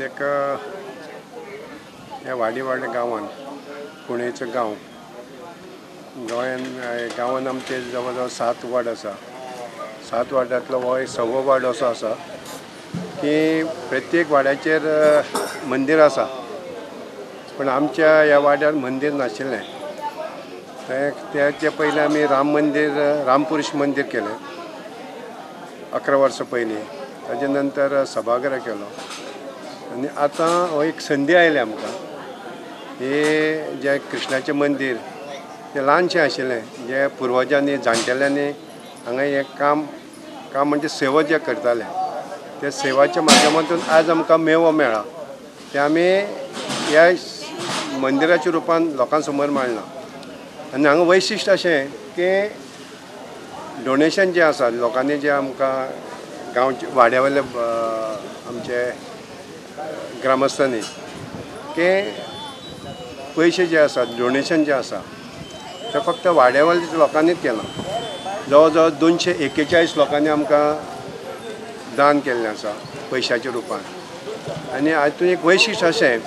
प्रत्येक ह्या वाडी वाडी गांवान कुणेचो गांव गोंयान गांवान आमचे जवळ जवळ 7 वार्ड आसा. 7 वार्डांतलो हो एक 6वो वार्ड असो आसा की प्रत्येक वाड्याचेर मंदीर आसा, पूण आमच्या ह्या वाड्यार मंदीर नाशिल्लें. तेचे पयलीं आमी राम मंदीर, रामपुरुष मंदीर केलें 11 वर्सां पयलीं. ताजे नंतर सभाघर केलो आनी आतां हो एक संदी आयली आमकां. हे जें कृष्णाचें मंदीर तें ल्हानशें आशिल्लें, जे पुर्वजांनी जाणटेल्यांनी हांगा हें काम काम म्हणजे सेवा जे करताले त्या सेवाच्या माध्यमांतून आज आमकां मेवो मेळ्ळा तें आमी ह्या मंदिराच्या रुपान लोकां समोर मांडलां. आनी हांगा वैशिश्ट अशें की डोनेशन जें आसा लोकांनी जें आमकां गांवचे वाड्या वयले आमचे ग्रामस्थांनी की पयशे जे आसा डोनेशन जें आसा तें फक्त वाड्या वयल्या लोकांनीच केलां. जवळ जवळ 241 लोकांनी आमकां दान केल्लें आसा पयशाच्या रुपान. आनी हातूंत एक वैशिश्ट अशें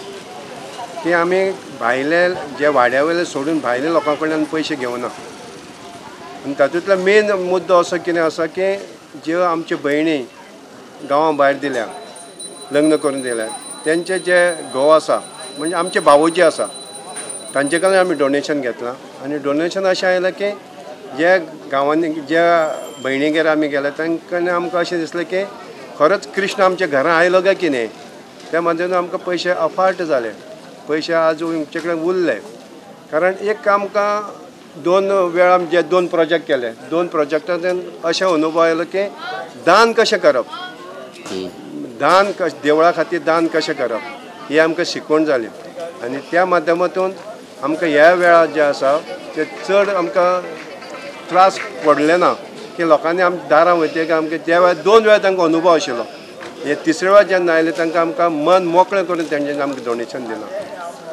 की आमी भायले जे वाड्या वयले सोडून भायले लोकां कडल्यान पयशे घेवना. आनी तातूंतलो मेन मुद्दो असो कितें आसा की ज्यो आमच्यो भयणी गांवां भायर दिल्या, लग्न करून दिल्या, तेंचे जे घोव आसा म्हणजे आमचे भावोजी आसा तांचे कडल्यान आमी डोनेशन घेतलां. आनी डोनेशन अशें आयलें की ज्या गांवांनी ज्या भयणीगेर आमी गेले तांकां आमकां अशें दिसलें की खरोच कृष्ण आमच्या घरां आयलो काय कितें. त्या माध्यमांतून आमकां पयशे अफाट जाले, पयशे आज आमचे कडेन उरले. कारण एक आमकां 2 वेळा जे 2 प्रोजेक्ट केले, 2 प्रोजेक्टांतल्यान अशें अनुभव आयलो की दान कशें करप, दान देवळा खातीर दान कशें करप ही आमकां शिकवण जाली. आनी त्या माध्यमांतून आमकां ह्या वेळार जें आसा तें चड आमकां त्रास पडले ना की लोकांनी आमच्या दारां वयतकीर आमकां त्या वेळार 2 वेळार तांकां अनुभव आशिल्लो. हे तिसरे वेळार जेन्ना आयले तांकां आमकां मन मोकळें करून तेंच्यांनी आमकां डोनेशन दिलां.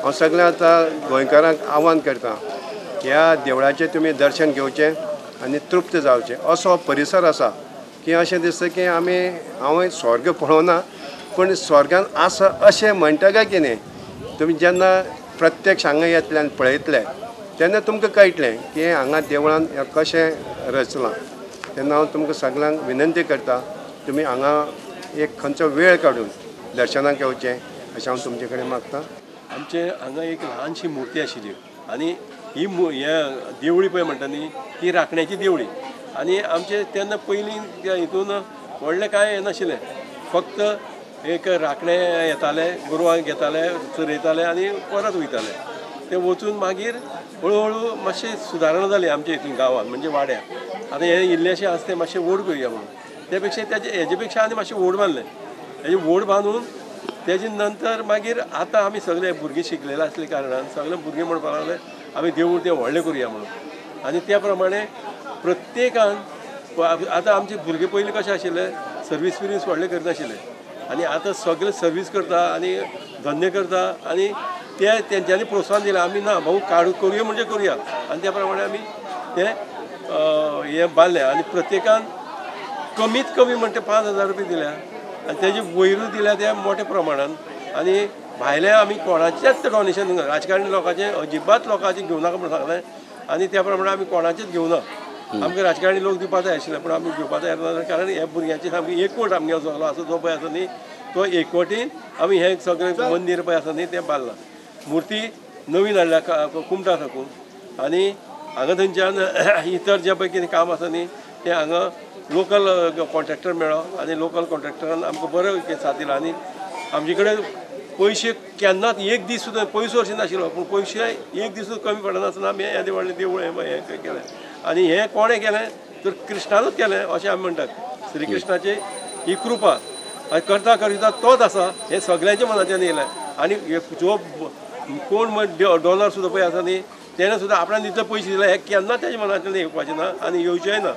हांव सगळ्या आतां गोंयकारांक आव्हान करता, ह्या देवळाचें तुमी दर्शन घेवचें आनी तृप्त जावचें. असो परिसर आसा की अशें दिसता की आमी हांव स्वर्ग पळोवना पूण स्वर्गान आसा अशें म्हणटा काय कितें. तुमी जेन्ना प्रत्यक्ष हांगा येतले आनी पळयतले तेन्ना तुमकां कळटलें की हांगा देवळान कशें रचलां. तेन्ना हांव तुमकां सगळ्यांक विनंती करता, तुमी हांगा एक खंयचो वेळ काडून दर्शनाक येवचें अशें हांव तुमचे कडेन मागता. आमचे हांगा एक ल्हानशी मुर्ती आशिल्ली आनी ही देवळी पळय म्हणटा न्ही ती राखण्याची देवळी. आनी आमचे तेन्ना पयलीं हितून व्हडलें कांय हें नाशिल्लें, फक्त एक राखणे येताले, गोरवांक घेताले, चरयताले आनी परत वयताले. ते वचून मागीर हळू हळू मातशें सुदारणा जाली आमच्या हितून गांवांत म्हणजे वाड्यार. आतां हें इल्लेशें आसा तें मातशें व्हड करुया म्हणून ते पेक्षा तेजे हेजे पेक्षा आनी मातशें व्हड बांदलें. हेजें व्हड बांदून तेजे नंतर मागीर आतां आमी सगळे भुरगीं शिकलेले आसले कारणान सगळे भुरगीं म्हणपाक लागले आमी देवूळ तें व्हडलें करुया म्हणून. आनी त्या प्रमाणे प्रत्येकान आतां आमचे भुरगे पयलीं कशें आशिल्ले सर्वीस बिर्वीस व्हडलें करनाशिल्ले आनी आतां सगळे सर्वीस करता आनी धंदे करता आनी ते तेंच्यांनी प्रोत्साहन दिलें आमी ना भाऊ काडू करुया म्हणजे करुया. आनी त्या प्रमाणे आमी तें हें बांदलें आनी प्रत्येकान कमीत कमी म्हणटा 5000 रुपया दिल्या आनी तेजे वयरूय दिल्या त्या मोठ्या प्रमाणान. आनी भायले आमी कोणाचेंच डोनेशन राजकारणी लोकांचें अजिबात लोकांचें घेवं नाका म्हणून सांगलें आनी त्या प्रमाणे आमी कोणाचेंच घेवना. आमकां राजकारणी लोक दिवपा जाय आशिल्ले पूण आमी घेवपा तयार ना, कारण हे भुरग्यांची सामकी एकवट आमगे सगळो आसा जो पळय आसा न्ही तो एकवटीन आमी हें सगळें मंदीर पळय आसा न्ही तें बांदलां. मुर्ती नवीन हाडल्या कुमटा साकून आनी हांगा थंयच्यान इतर जें पळय कितें काम आसा न्ही तें हांगा लोकल कॉन्ट्रॅक्टर मेळ्ळो आनी लोकल कॉन्ट्रॅक्टरान आमकां बरो साथ दिला. आनी आमचे कडेन पयशे केन्नाच एक दीस सुद्दां पयसो अशें नाशिल्लो पूण पयशे एक दीस सुद्दां कमी पडनासतना आमी ह्या व्हडलें देवूळ हें केलें. आनी हें कोणें केलें तर कृष्णानूच केलें अशें आमी म्हणटात. श्रीकृष्णाची ही कृपा आनी करता करिता तोच आसा हें सगळ्यांच्या मनाच्यान येयलें. आनी जो कोण डॉलर सुद्दां पळय आसा न्ही तेणें सुद्दां आपणान इतले पयशे दिले हें केन्नाच तेज्या मनांतल्यान येवपाचें ना आनी येवचेंय ना.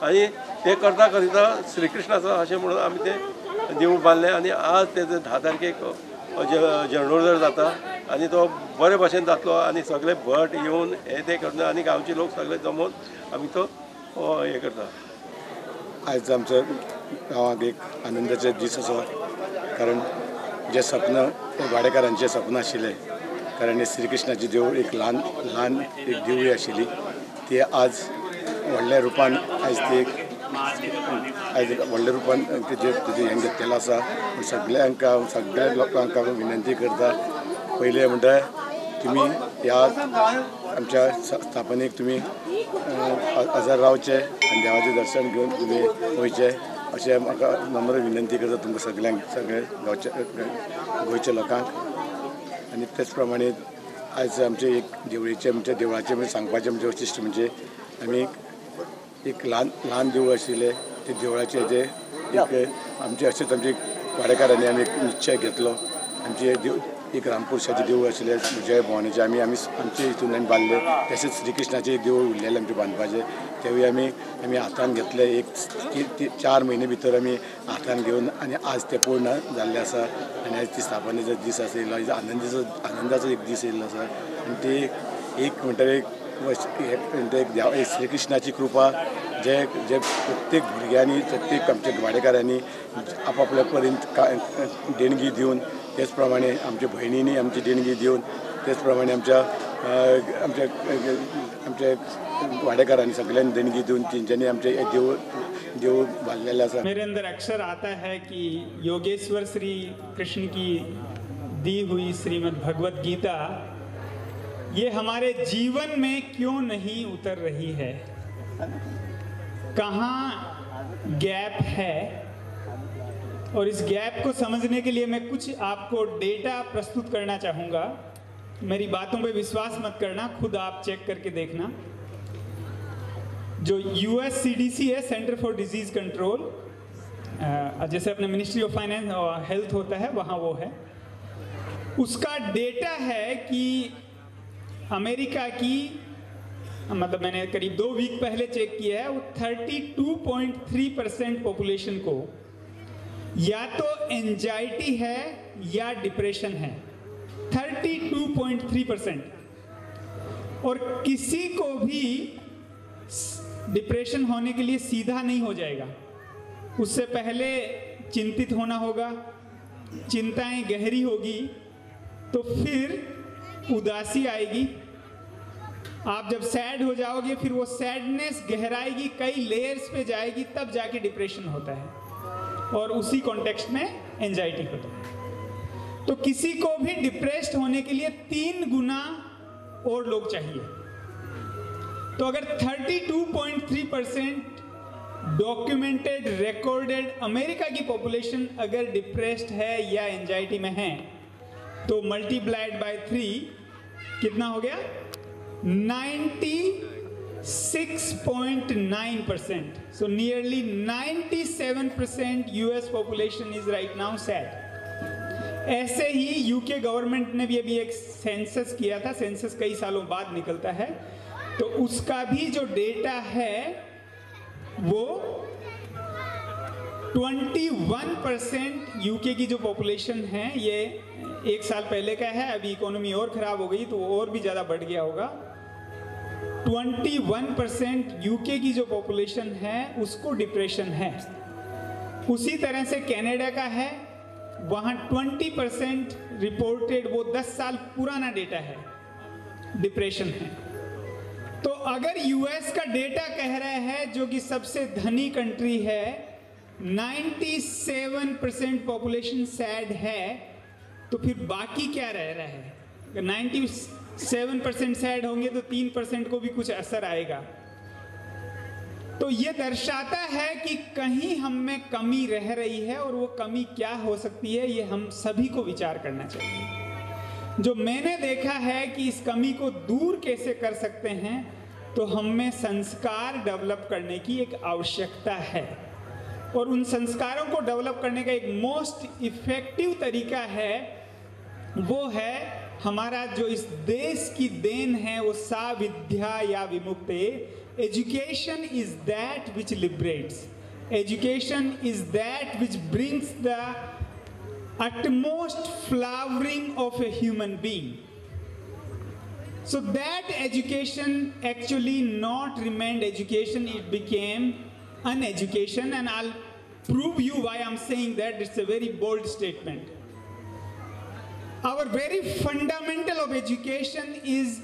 आनी तें करता करिता श्रीकृष्ण आसा अशें म्हणून आमी तें देवूळ बांदलें. आनी आज तेजो 10 तारखेक जीर्णोद्धार जाता आनी तो बरे भशेन जातलो आनी सगळे भट येवन हे ते करता आनी गांवचे लोक सगळे जमोवन आमी तो हे करता. आयज आमच्या गांवांत एक आनंदाचे दीस आसा, कारण जे सपन वाडेकारांचें सपन आशिल्लें, कारण श्रीकृष्णाची देवूळ एक ल्हान ल्हान एक देवळी आशिल्ली, ती आज व्हडल्या रुपान आयज ती आयज व्हडल्या रुपान तेजें हें घेतलेलें आसा. सगळ्यांक सगळ्या लोकांक विनंती करता, पयलें म्हणटा तुमी ह्या आमच्या स्थापनेक तुमी हजर रावचे आनी देवाचें दर्शन घेवन तुमी वयचें अशें म्हाका नम्र विनंती करता तुमकां सगळ्यांक, सगळे गांवच्या गोंयच्या लोकांक. आनी तेच प्रमाणे आयज आमचे एक देवळीचें आमच्या देवळाचें म्हणजे सांगपाचें म्हणजे वैशिश्ट म्हणजे आमी एक ल्हान ल्हान देवूळ आशिल्लें, ते देवळाचें जे एक आमचे अशेंच आमचे वाडेकारांनी आमी एक निश्चय घेतलो. आमचे देव एक रामपुरुषाचें देवूळ आशिल्लें जय भवानीचें, आमी आमी आमचे हितून आमी बांदलें. तशेंच श्रीकृष्णाचें एक देवूळ उरलेलें आमचें बांदपाचें, तेवूय आमी आमी हातान घेतलें. एक 4 म्हयने भितर आमी हातान घेवन आनी आज तें पूर्ण जाल्लें आसा. आनी आयज ती स्थापनेचो दीस आसा येयलो, आनंदीचो आनंदाचो एक दीस येयल्लो आसा. आनी ती एक म्हणटा एक म्हणटा एक देव एक श्रीकृष्णाची कृपा जे जे प्रत्येक भुरग्यांनी प्रत्येक आमच्या वाडेकारांनी आपापल्या परीन देणगी दिवन, तेच प्रमाणे आमच्या भयणींनी आमची देणगी दिवन, तेच प्रमाणे आमच्या आमच्या आमच्या वाडेकारांनी सगळ्यांनी देणगी दिवन तेंच्यांनी आमचें देवूळ देवूळ बांदलेलें आसा. मेरे अंदर अक्सर आता है कि योगेश्वर श्री कृष्ण की दी हुई श्रीमद् भगवद गीता ये हमारे जीवन में क्यों नहीं उतर रही है, कहाँ गैप है. और इस गैप को समझने के लिए मैं कुछ आपको डेटा प्रस्तुत करना चाहूँगा. मेरी बातों पे विश्वास मत करना, खुद आप चेक करके देखना. जो US CDC है, सेंटर फॉर डिजीज़ कंट्रोल, जैसे अपने मिनिस्ट्री ऑफ फाइनेंस और हेल्थ होता है वहाँ वो है, उसका डेटा है कि अमेरिका की, मतलब मैंने करीब 2 वीक पहले चेक किया है, वो 32.3% पॉपुलेशन को या तो एंजाइटी है या डिप्रेशन है, 32.3%. और किसी को भी डिप्रेशन होने के लिए सीधा नहीं हो जाएगा, उससे पहले चिंतित होना होगा, चिंताएं गहरी होगी तो फिर उदासी आएगी. आप जब सैड हो जाओगे फिर वो सैडनेस गहराएगी, कई लेयर्स पे जाएगी, तब जाके डिप्रेशन होता है और उसी कॉन्टेक्स्ट में एंजाइटी होता है. तो किसी को भी डिप्रेस्ड होने के लिए 3 गुना और लोग चाहिए. तो अगर 32.3% डॉक्यूमेंटेड रिकॉर्डेड अमेरिका की पॉपुलेशन अगर डिप्रेस्ड है या एंजाइटी में है, तो मल्टीप्लाइड बाय 3 कितना हो Gaya, 96.9%. So nearly 97% US population is right now sad. ऐसे ही यूके गवर्नमेंट ने भी अभी एक सेंसस किया था, सेंसस कई सालों बाद निकलता है, तो उसका भी जो डेटा है वो 21% यूके की जो पॉपुलेशन है, ये 1 साल पहले का है, अभी इकोनॉमी और ख़राब हो गई तो और भी ज़्यादा बढ़ गया होगा. 21% यूके की जो पॉपुलेशन है उसको डिप्रेशन है. उसी तरह से कनाडा का है, वहाँ 20% रिपोर्टेड, वो 10 साल पुराना डेटा है, डिप्रेशन है. तो अगर यूएस का डेटा कह रहा है, जो कि सबसे धनी कंट्री है, 97% पॉपुलेशन सैड है, तो फिर बाकी क्या रह रहा है? 97% सैड होंगे तो 3% को भी कुछ असर आएगा. तो ये दर्शाता है कि कहीं हम में कमी रह रही है, और वो कमी क्या हो सकती है ये हम सभी को विचार करना चाहिए. जो मैंने देखा है कि इस कमी को दूर कैसे कर सकते हैं, तो हम में संस्कार डेवलप करने की एक आवश्यकता है, और उन संस्कारों को डेवलप करने का एक मोस्ट इफ़ेक्टिव तरीका है, वो है हमारा जो इस देश की then है वो सा विद्या या विमुक्ते. Education is that which liberates, education is that which brings the utmost flowering of a human being. So that education actually not remained education, it became uneducation, and I'll prove you why I'm saying that. It's a very bold statement. Our very fundamental of education is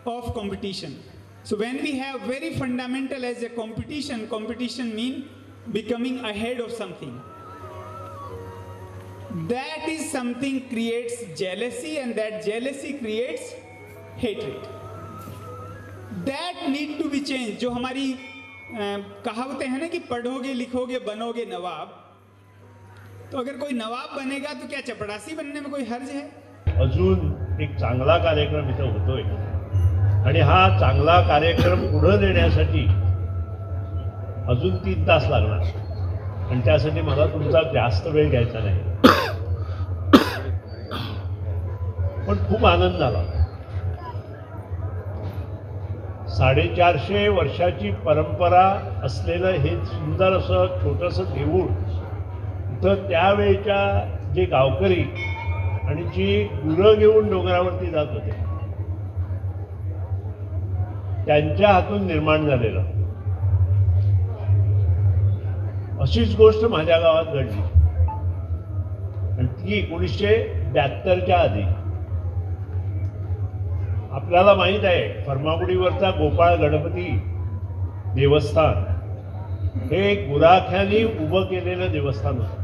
of competition. So when we have very fundamental as a competition, competition means becoming ahead of something. That is something creates jealousy, and that jealousy creates hatred. That need to be changed. जो हमारी कहावतें हैं ना कि पढ़ोगे लिखोगे बनोगे नवाब, तो अगर कोई नवाब बनेगा तो क्या चपड़ासी बनने में कोई हर्ज है? अजून एक चांगला कार्यक्रम इथं होतोय आणि हा चांगला कार्यक्रम पुढे नेण्यासाठी अजून 3 तास लागणार आणि त्यासाठी मला तुमचा जास्त वेळ घ्यायचा नाही, पण खूप आनंद झाला। 450 वर्षाची परंपरा असलेलं हे सुंदर असं छोटंसं देऊळ इथं त्यावेळच्या जे गावकरी आणि जी गुरं घेऊन डोंगरावरती जात होते त्यांच्या हातून निर्माण झालेलं अशीच गोष्ट माझ्या गावात घडली आणि ती 1972च्या आधी। आपल्याला माहीत आहे फर्मागुडीवरचा गोपाळ गणपती देवस्थान हे गुराख्यांनी उभं केलेलं देवस्थान होतं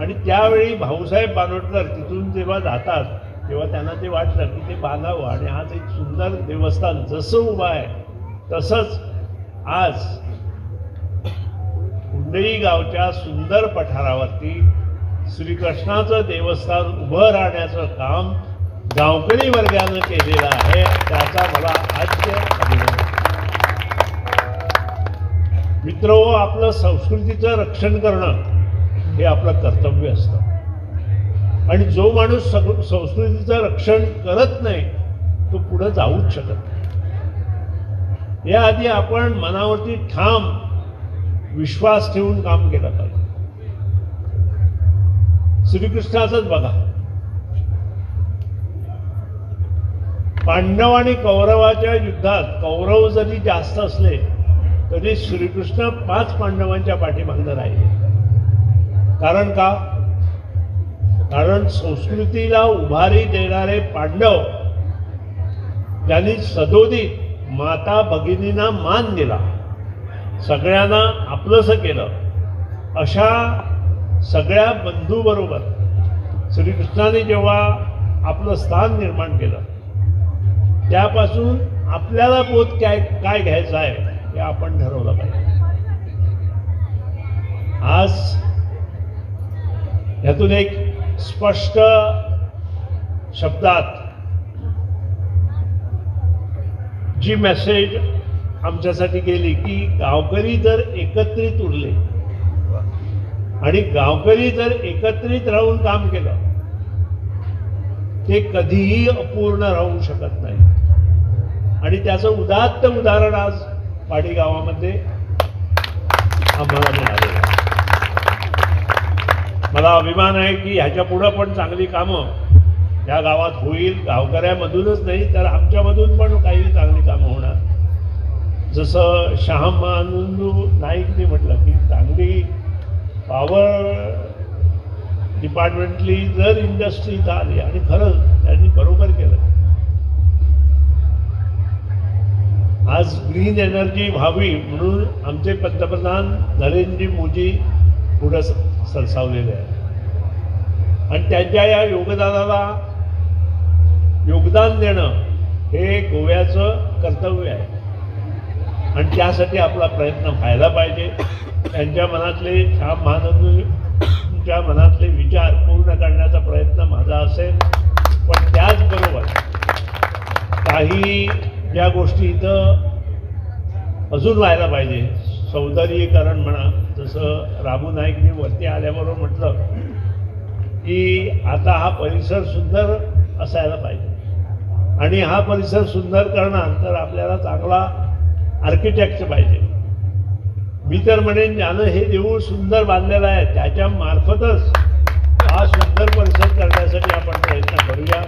आणि त्यावेळी भाऊसाहेब बानोटकर तिथून जेव्हा जातात तेव्हा त्यांना ते वाटलं की ते बांधावं आणि आज एक सुंदर देवस्थान जसं उभं आहे तसंच आज कुंडई गावच्या सुंदर पठारावरती श्रीकृष्णाचं देवस्थान उभं राहण्याचं काम गावकरी वर्गानं केलेलं आहे, त्याचा मला आद्य अभिमान। मित्रहो, आपलं संस्कृतीचं रक्षण करणं हे आपलं कर्तव्य असतं आणि जो माणूस संस्कृतीचं रक्षण करत नाही तो पुढे जाऊच शकत नाही। याआधी आपण मनावरती ठाम विश्वास ठेवून काम केलं पाहिजे। श्रीकृष्णाचंच बघा, पांडव आणि कौरवाच्या युद्धात कौरव जरी जास्त असले तरी श्रीकृष्ण 5 पांडवांच्या पाठीमागं राहिले। कारण का? कारण संस्कृतीला उभारी देणारे पांडव ज्यांनी सदोदित माता भगिनींना मान दिला, सगळ्यांना आपलंसं केलं, अशा सगळ्या बंधूबरोबर श्रीकृष्णाने जेव्हा आपलं स्थान निर्माण केलं त्यापासून आपल्याला बोध काय काय घ्यायचा आहे हे आपण ठरवलं पाहिजे। आज ह्यातून एक स्पष्ट शब्दात जी मेसेज आमच्यासाठी गेली की गावकरी जर एकत्रित उरले आणि गावकरी जर एकत्रित राहून काम केलं ते कधीही अपूर्ण राहू शकत नाही आणि त्याचं उदात्त उदाहरण आज पाडी गावामध्ये आम्हाला मिळालेलं आहे। मला अभिमान आहे की ह्याच्या पुढं पण चांगली कामं या गावात होईल, गावकऱ्यामधूनच नाही तर आमच्यामधून पण काही चांगली कामं होणार। जसं शहामानंदू नाईकने म्हटलं की चांगली पॉवर डिपार्टमेंटली जर इंडस्ट्री इथं आली, आणि खरंच त्यांनी बरोबर केलं। आज ग्रीन एनर्जी व्हावी म्हणून आमचे पंतप्रधान नरेंद्र मोदी पुढं सरसावलेले आहेत आणि त्यांच्या या योगदानाला योगदान देणं हे गोव्याचं कर्तव्य आहे आणि त्यासाठी आपला प्रयत्न व्हायला पाहिजे। त्यांच्या मनातले श्याम महानंदच्या मनातले विचार पूर्ण करण्याचा प्रयत्न माझा असेल, पण त्याचबरोबर काही ज्या गोष्टी इथं अजून व्हायला पाहिजे, सौंदर्यीकरण म्हणा, जसं रामू नाईकनी वरती आल्याबरोबर म्हटलं की आता हा परिसर सुंदर असायला पाहिजे आणि हा परिसर सुंदर करणार तर आपल्याला चांगला आर्किटेक्ट पाहिजे। मी तर म्हणेन ज्यानं हे देऊळ सुंदर बांधलेलं आहे त्याच्या मार्फतच हा सुंदर परिसर करण्यासाठी आपण प्रयत्न करूया,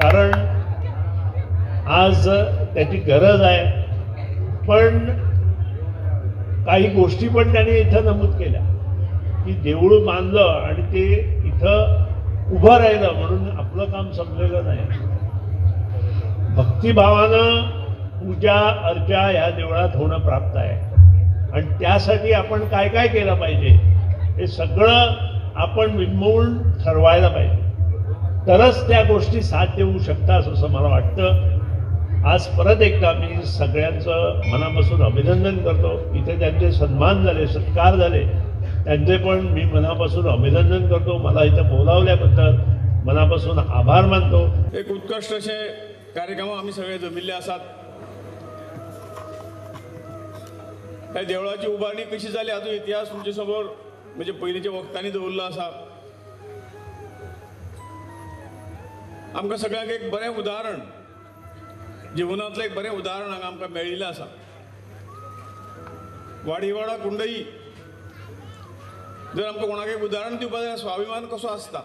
कारण आज त्याची गरज आहे। पण काही गोष्टी पण त्यांनी इथं नमूद केल्या की देऊळ बांधलं आणि ते इथं उभं उभं राहिलं म्हणून आपलं काम संपलेलं नाही. भक्तिभावानं पूजा अर्चा ह्या देवळात होणं प्राप्त आहे आणि त्यासाठी आपण काय काय केलं पाहिजे हे सगळं आपण विमूळ ठरवायला पाहिजे, तरच त्या गोष्टी साध्य होऊ शकतात असं मला वाटतं. आज परत एकदा मी सगळ्यांचं मनापासून अभिनंदन करतो. इथे त्यांचे सन्मान झाले, सत्कार झाले, त्यांचे पण मी मनापासून अभिनंदन करतो. मला इथं बोलावल्याबद्दल मनापासून आभार मानतो. एक उत्कृष्ट असे कार्यक्रम आम्ही सगळे जमिल्ले आसात. त्या देवळाची उभारणी कशी जाली हाचो इतिहास तुमचे समोर म्हणजे पयलींच्या वक्तांनी दवरलो आसा. आमकां सगळ्यांक एक बरें उदाहरण, जिवनांतलें एक बरें उदाहरण हांगा आमकां मेळिल्लें आसा. वाडीवाडा कुंडई जर आमकां कोणाक एक उदाहरण दिवपाक जाल्यार स्वाभिमान कसो आसता,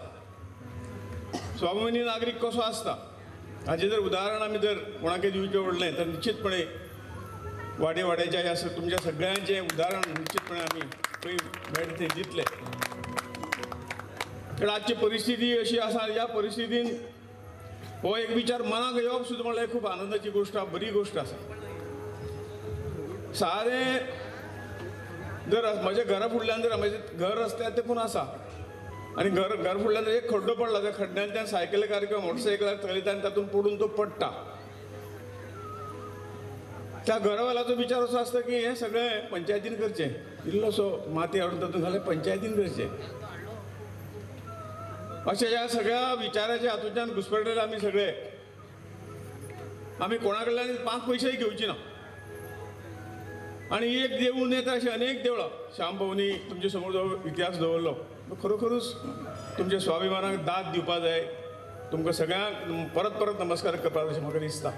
स्वाभिमानी नागरीक कसो आसता हाचें जर उदाहरण आमी जर कोणाकय दिवचें पडलें तर निश्चितपणे वाडेवाड्याच्या ह्या तुमच्या सगळ्यांचें उदाहरण निश्चितपणे आमी खंय मेळटा थंय दितले. कारण आजची परिस्थिती अशी आसा, ह्या परिस्थितीन हो एक विचार मनाक येवप सुद्दां म्हणल्यार खूब आनंदाची गोश्ट, बरी गोश्ट आसा. सारें जर म्हज्या घरा फुडल्यान जर म्हजें घर रस्त्यार तेकून आसा आनी घर फुडल्यान जर एक खड्डो पडला त्या खड्ड्यान सायकलीकार किंवा मोटरसायकलार चलयता आनी तातूंत पडून तो पडटा. त्या घरवाल्याचो विचार असो आसता की हें सगळें पंचायतीन करचें, इल्लोसो माती हाडून तातूंत घालें पंचायतीन करचें. अशें ह्या सगळ्या विचाराच्या हातूंतल्यान घुसपडलेले आमी सगळे. आमी कोणा कडल्यान 5 पयशेय घेवची ना. आनी एक देवूळ न्हय तर अशीं अनेक देवळां श्यामभाऊनी तुमचे समोर जो इतिहास दवरलो खरोखरूच तुमच्या स्वाभिमानाक दाद दिवपा जाय. तुमकां सगळ्यांक परत परत नमस्कार करपाक अशें म्हाका दिसता.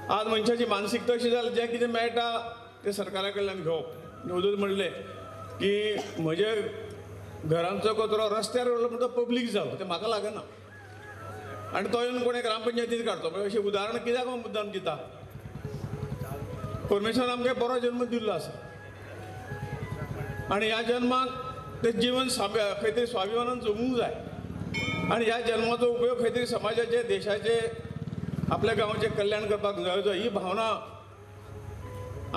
आज मनशाची मानसिकता अशी जाली, जें कितें मेळटा तें सरकारा कडल्यान घेवप. अदून म्हणलें की म्हजे घरांचो कचरो रस्त्यार उरलो म्हणटा पब्लीक जालो, तें म्हाका लागना आनी तो येवन कोणें ग्रामपंचायतीन काडचो. अशें उदाहरण कित्याक हांव मुद्दाम दिता, परमेश्वरान आमकां बरो जन्म दिल्लो आसा आनी ह्या जन्माक तें जिवन खंय तरी स्वाभिमानान जगूंक जाय आनी ह्या जन्माचो उपयोग खंय तरी समाजाचे, देशाचे, आपल्या गांवाचें कल्याण करपाक जाय. ही भावना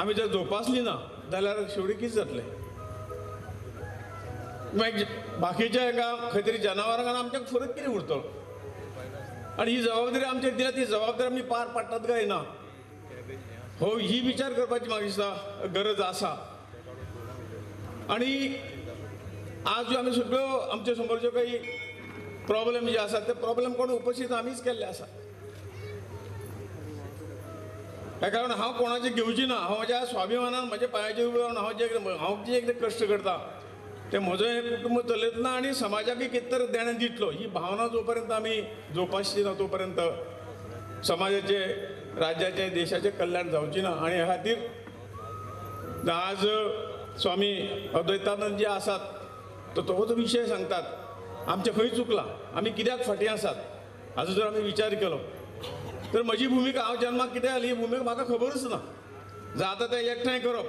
आमी जर जोपासली ना जाल्यार शेवटी कितें जातलें? मागीर बाकीच्या हांगा खंय तरी जनावरांक आनी आमच्याक फरक कितें उरतलो? आनी ही जबाबदारी आमचेर दिल्या, ती जबाबदारी आमी पार पाडटात काय ना हो ही विचार करपाची म्हाका दिसता गरज आसा. आनी आज ज्यो आमी सगळ्यो आमचे समोर ज्यो काही प्रॉब्लेम जे आसात ते प्रॉब्लेम कोण उपस्थित आमीच केल्ले आसा. त्या कारण हांव कोणाचें घेवची ना. हांव म्हज्या स्वाभिमानान म्हज्या पांयाचेर उबें रावन हांव जे कितें कश्ट करता तें म्हजो हें कुटुंब चलयतना आनी समाजाकय कितें तरी देणें दितलो ही भावना जो पर्यंत आमी जोपासची ना तो पर्यंत समाजाचें, राज्याचें, देशाचें कल्याण जावचें ना. आनी ह्या खातीर आज स्वामी अद्वैतानंद जे आसात तो तोच विशय सांगतात, आमचें खंय चुकलां, आमी कित्याक फाटीं आसात हाचो जर आमी विचार केलो तर म्हजी भुमिका, हांव जन्माक कितें आयली ही भुमिका म्हाका खबरूच ना. जाता तें एकठांय करप,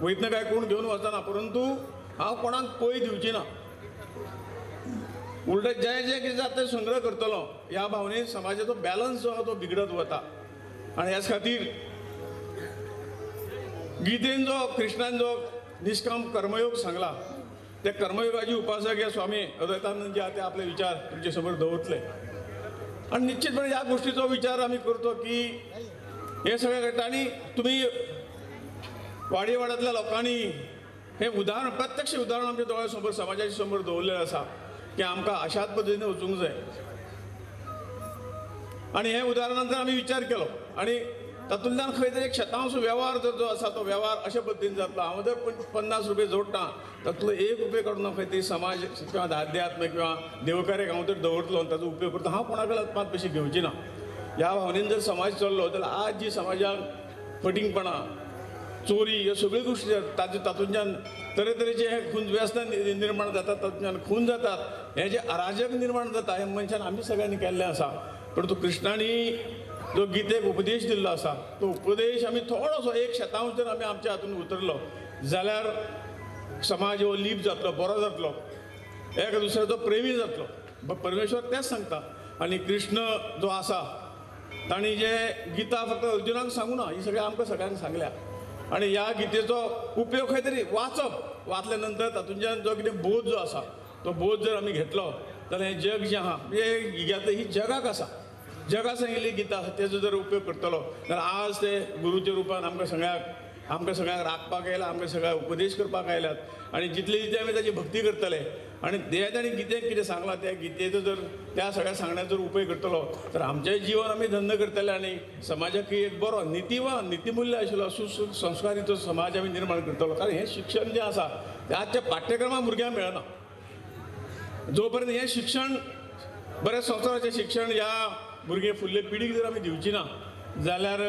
वयतना काय कोण घेवन वचना, परंतु हांव कोणाक पय दिवची ना. उलट जें जें कितें जाता तें संग्रह करतलो ह्या भावनेन समाजाचो बॅलन्स जो आसा तो बिगडत वता. आनी ह्याच खातीर गीतेन जो कृष्णान जो निष्काम कर्मयोग सांगला त्या कर्मयोगाची उपासक हे स्वामी अद्वैतानंद जे आसा ते आपले विचार तुमचे समोर दवरतले. आनी निश्चितपणे ह्या गोष्टीचो विचार आमी करतो की हें सगळें घडटा. आनी तुमी वाडेवाड्यांतल्या लोकांनी हें उदाहरण, प्रत्यक्ष उदाहरण आमच्या दोळ्या समोर, समाजाच्या समोर दवरलेलें आसा की आमकां अशाच पद्दतीन वचूंक जाय. आनी हें उदाहरणान जर आमी विचार केलो आनी तातूंतल्यान खंय तरी एक शतांश वेव्हार जो आसा तो वेव्हार अशा पद्दतीन जातलो. हांव जर 50 रुपये जोडटा तातूंतलो 1 रुपये काडून हांव खंय तरी समाज किंवा अध्यात्म किंवा देवकार्याक हांव जर दवरतलो आनी ताचो उपयोग करता, हांव कोणा कडल्यान 5 पयशे घेवची ना. ह्या भावनेन जर समाज चल्लो जाल्यार आज जी समाजान फटींगपणां, चोरी ह्यो सगळ्यो गोश्टी तातूंतल्यान तरेतरेचे हे खून व्यसनां निर्माण जातात, तातूंतल्यान खून जातात, हें जें अराजक निर्माण जाता हें मनशान आमी सगळ्यांनी केल्लें आसा. परंतु कृष्णानी जो गीतेक उपदेश दिल्लो आसा तो उपदेश आमी थोडोसो एक शतांश जर आमी आमच्या हातून उतरलो जाल्यार समाज हो लीप जातलो, बरो जातलो, एक दुसऱ्याचो प्रेमी जातलो. परमेश्वर तेंच सांगता. आनी कृष्ण जो आसा तांणी जे गीता फक्त अर्जुनाक सांगू ना, ही सगळें आमकां सगळ्यांक सांगल्या. आनी ह्या गीतेचो उपयोग खंय तरी वाचप, वाचल्या नंतर तातूंतल्यान जो कितें बोध जो आसा तो बोध जर आमी घेतलो जाल्यार हें जग जें आहा म्हणजे गीता ही जगाक आसा, जगा सांगिल्ली गीता आसा, तेजो जर उपयोग करतलो जाल्यार आज ते गुरूच्या रुपान आमकां सगळ्यांक राखपाक आयला, आमकां सगळ्यांक उपदेश करपाक आयल्यात. आनी जितले जितले आमी ताची भक्ती करतले आनी ताणें गीतेक कितें सांगलां त्या गीतेचो जर त्या सगळ्या सांगण्याचो जर उपयोग करतलो तर आमचें जीवन आमी धन्य करतले आनी समाजाक एक बरो नितीवान नितीमुल्य आशिल्लो सुसंस्कारीचो समाज आमी निर्माण करतलो. कारण हें शिक्षण जें आसा तें आजच्या पाठ्यक्रमाक भुरग्यांक मेळना. जो पर्यंत हें शिक्षण बऱ्या संस्काराचें शिक्षण ह्या भुरगे फुडले पिढीक जर आमी दिवची ना जाल्यार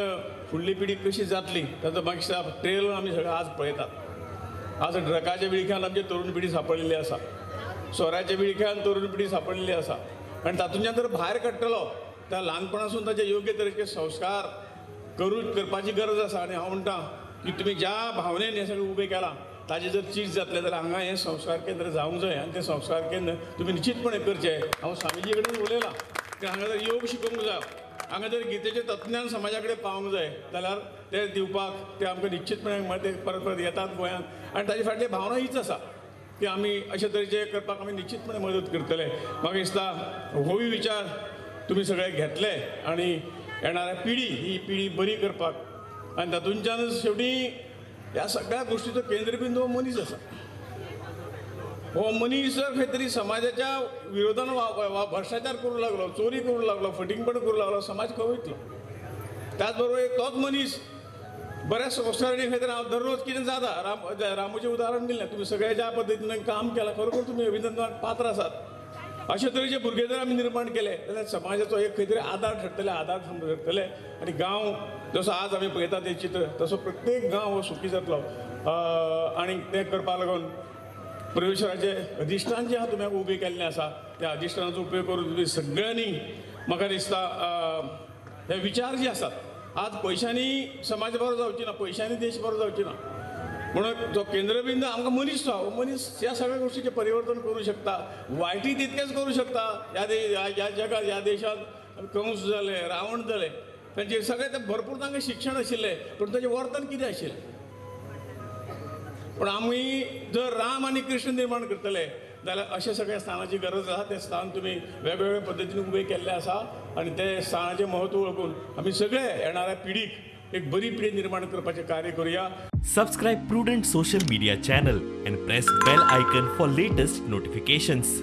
फुडली पिढी कशी जातली ताचो मागीर ट्रेल आमी सगळें आज पळयतात. आज ड्रगाच्या विळख्यान आमची तरुण पिढी सांपडलेली आसा, सोऱ्याच्या विळख्यान तरुण पिढी सांपडलेली आसा. आनी तातूंतल्यान जर भायर काडटलो त्या ल्हानपणासून ताचे योग्य तरेचे संस्कार करपाची गरज आसा. आनी हांव म्हणटा की तुमी ज्या भावनेन हें सगळें उबें केलां ताजें जर चीज जातलें जाल्यार हांगा हें संस्कार केंद्र जावंक जाय आनी तें संस्कार केंद्र तुमी निश्चितपणे करचें. हांव स्वामीजी कडेन उलयलां की हांगा जर योग शिकोवंक जाय, हांगा जर गीतेचें तत्वज्ञान समाजा कडेन पावोवंक जाय जाल्यार तें दिवपाक ते आमकां निश्चितपणे ते परत परत येतात गोंयांत. आनी ताजे फाटली भावना हीच आसा की आमी अशे तरेचे करपाक आमी निश्चितपणे मदत करतले. म्हाका दिसता होय विचार तुमी सगळे घेतले आनी येणाऱ्या पिढी ही पिढी बरी करपाक आनी तातूंतल्यानच शेवटी ह्या सगळ्या गोष्टीचो केंद्रबिंदू मनीस आसा. हो मनीस जर खंय तरी समाजाच्या विरोधान भ्रश्टाचार करूंक लागलो, चोरी करूंक लागलो, फटींगपण करूंक लागलो, समाज खंय वयतलो? त्याच बरोबर एक तोच मनीस बऱ्याच संस्कारांनी खंय तरी हांव दररोज कितें जाता, रामूचें उदाहरण दिलें, तुमी सगळे ज्या पद्दतीन काम केलां खरोखर तुमी अभिनंदनाक पात्र आसात. अशे तरेचे भुरगे जर आमी निर्माण केले जाल्यार समाजाचो एक खंय तरी आदार ठरतले, आदार ठरतले. आनी गांव जसो आज आमी पळयता तें चित्र तसो प्रत्येक गांव हो सुखी जातलो. आनी तें करपाक लागून परमेश्वराचें अधिश्ठान जें आहा तुमी उबें केल्लें आसा त्या अधिश्ठानाचो उपयोग करून तुमी सगळ्यांनी म्हाका दिसता हे विचार जे आसात आज पयशांनी समाज बरो जावची ना, पयशांनी देश बरो जावची ना, म्हणून जो केंद्रबिंदू आमकां मनीस तो मनीस ह्या सगळ्या गोष्टीचें परिवर्तन करूं शकता, वायटय तितकेंच करूं शकता. ह्या जगात ह्या देशांत कंस जाले, रावण जाले, तांचे सगळे ते भरपूर तांकां शिक्षण आशिल्लें पूण ताचें वर्तन कितें आशिल्लें? पूण आमी जर राम आनी कृष्ण निर्माण करतले जाल्यार अशे सगळ्या स्थानाची गरज आसा. तें स्थान तुमी वेगवेगळ्या पद्दतीन उबें केल्लें आसा आनी तें स्थानाचें म्हत्व वळखून आमी सगळे येणाऱ्या पिढीक एक बरी पिढी निर्माण करपाचें कार्य करुया. Subscribe Prudent social media channel and press bell icon for latest notifications.